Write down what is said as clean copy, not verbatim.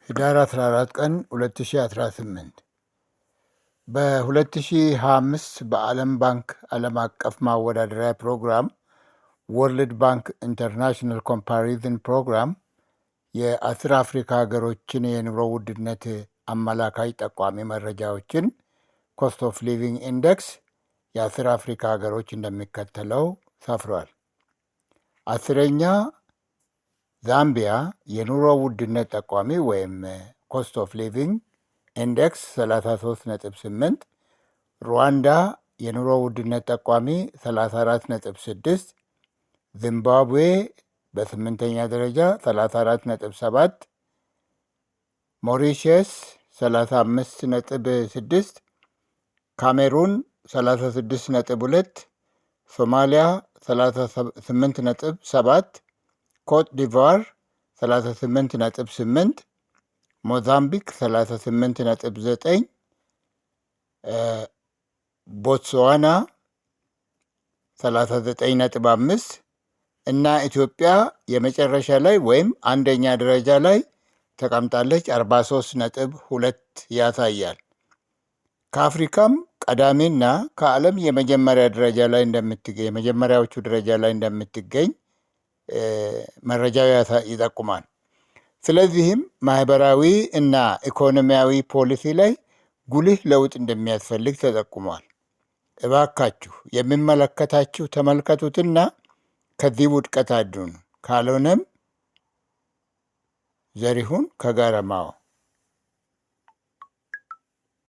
ህዳር 14 ቀን 2018። በ2025 በዓለም ባንክ ዓለም አቀፍ ማወዳደሪያ ፕሮግራም፣ World Bank International Comparison Program፣ የ10 አፍሪካ ሀገሮችን የኑሮ ውድነት አመላካች ጠቋሚ መረጃዎችን፣ cost of living index፣ የ10 አፍሪካ ሀገሮች እንደሚከተለው ሰፍሯል። 10ኛ ዛምቢያ፣ የኑሮ ውድነት ጠቋሚ ወይም cost of living index 33.8፣ ሩዋንዳ የኑሮ ውድነት ጠቋሚ 34.6፣ ዚምባብዌ በስምንተኛ ደረጃ 34.7፣ ሞሪሸስ 35.6፣ ካሜሩን 36.2፣ ሶማሊያ 38.7፣ ኮት ዲቫር 38.8፣ ሞዛምቢክ 38.9፣ ቦትስዋና 39.5 እና ኢትዮጵያ የመጨረሻ ላይ ወይም አንደኛ ደረጃ ላይ ተቀምጣለች፣ 43.2 ያሳያል። ከአፍሪካም ቀዳሚና ከዓለም የመጀመሪያ ደረጃ ላይ እንደምትገኝ፣ የመጀመሪያዎቹ ደረጃ ላይ እንደምትገኝ መረጃው ይጠቁማል። ስለዚህም ማህበራዊ እና ኢኮኖሚያዊ ፖሊሲ ላይ ጉልህ ለውጥ እንደሚያስፈልግ ተጠቁሟል። እባካችሁ የሚመለከታችሁ ተመልከቱትና ከዚህ ውድቀት አድኑን። ካልሆነም ዘሪሁን ከጋረማው።